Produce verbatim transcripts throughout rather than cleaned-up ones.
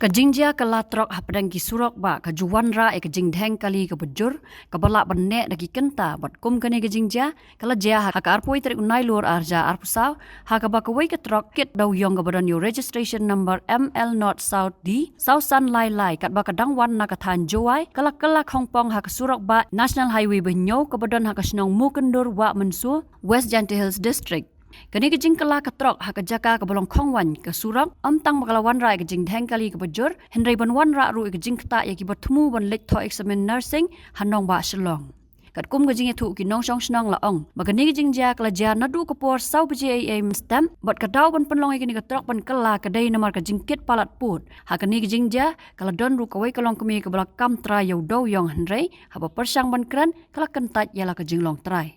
Ka jingjia kylla trok hapdeng ki surok bah ka ju wanrah ïa ka jingdheng kali kaba jur, kaba lah ban neh da ki kynta, bad kum kane ka jingjia ka la jia ha ka arphew tarik u Nailur arhajar arphew saw, ha kaba kawei ka trok kit dewiong kaba don ïa u registration number M L not South D saw san lai lai, katba ka dang wan na ka thaiñ Jowai, ka la kylla khongpong ha ka surok bah National Highway ba hynñiew kaba don ha ka shnong Mukyndur, Wah Mynso, West Jaintia Hills District. Kane ka jingkylla ka trok ha ka jaka kaba long khongwaiñ ka surok, ym tang ba ka la wanrah ïa ka jingdheng kali kaba jur, hynrei ban wanrah ruh ïa ka jingktah ïa kiba thmu ban leit thoh examine nursing ha nongbah Shillong. Katkum ka jingïathuh, ki nongshong shnong la ong ba kane ka jingjia ka la jia naduh ka por saw baje eiei mynstep, bad ka daw ban pynlong ïa kane ka trok ban kylla ka dei namar ka jingkit palat pud. Ha kane ka jingjia ka la don ruh kawei ka longkmie kaba la kam trai ïa u dewiong, hynrei haba pyrshang ban kren ka la kyntait ïa la ka jinglong trai.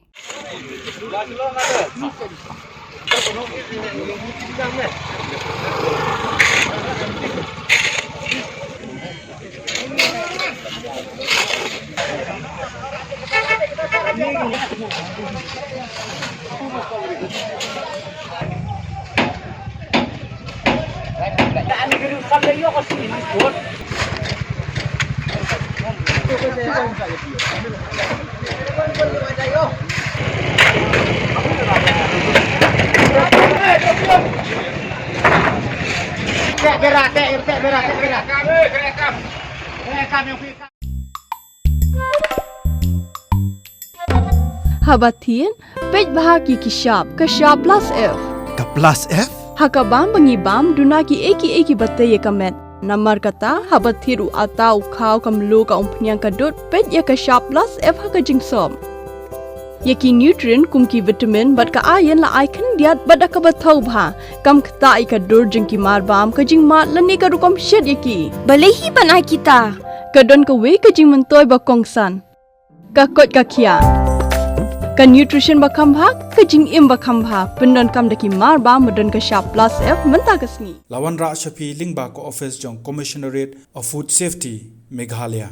Haba thied, peit bha ki ki shap, ka shap plus F. Ka plus F? Ha ka bam ba ngi bam, duna kiei kiei kiba tei ïa ka met. Namar kata, haba thied u atta, u khaw, ka mluh, ka umphniang, ka dud, peit ïa ka shap plus F ha ka jingsop. Ïa ki nutrient kum ki vitamin bad ka iron la ai khyndiat bad da kaba thaw bha. Kam ktah ïa ka dur jong ki marbam, ka jingmad lane ka rukom shet ïa ki. Balei hi ban ai kita? Ka don kawei ka jingmyntoi ba kongsan. Ka koit ka khiah. Ka nutrition ba kham bha, ka jingim ba kham bha. Pyndonkam da ki marbam ba don ka shap plus F mynta ka sngi. La wanrah sha phi lyngba ka office jong Commissionerate of Food Safety, Meghalaya.